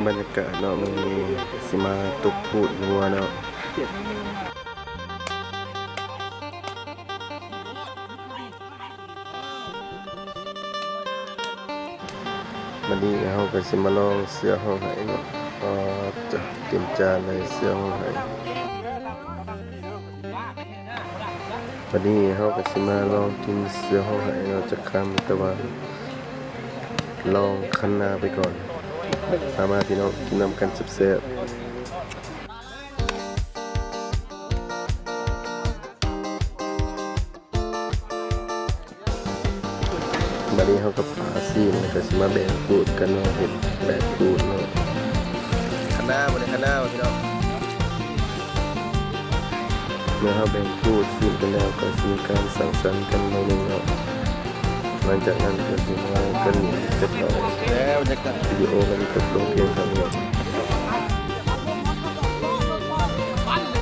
ບັນຍາກາດເນາະ ມື້ນີ້ຊິມາຕົກພູດງົວເນາະ. ບັດນີ້ເຮົາກໍຊິມາລອງເສືອຮ້ອງໄຫ້ເນາະ. ອໍ ເຕັມຈານເລີຍເສືອຮ້ອງໄຫ້. ບັດນີ້ເຮົາກໍຊິມາລອງກິນເສືອຮ້ອງໄຫ້ເນາະຈັກຄຳ, ແຕ່ວ່າລອງຄັນນາໄປກ່ອນ. ມາ ມາພີ່ນ້ອງ ກິນນຳກັນແຊບໆ. ບັດນີ້ເຮົາກໍປາຊີ້ນ ແລ້ວກໍຊິມາແບ່ງຂູດກັນເນາະ, ເຮັດແບ່ງຂູດເນາະ. ຄັນນາບໍ່ໄດ້ຄັນນາພີ່ນ້ອງ. ເມື່ອເຮົາແບ່ງຂູດຊີ້ນກັນແລ້ວ ກໍຊິມີການສັງສັນກັນໜ້ອຍໜຶ່ງເນາະ. ຫຼັງຈາກນັ້ນກໍຊິມາກັນເປັນເນາະ. ແລ້ວບັນຍາກາດ ວິດີໂອກໍຈະຈົບລົງພຽງເທົ່ານີ້.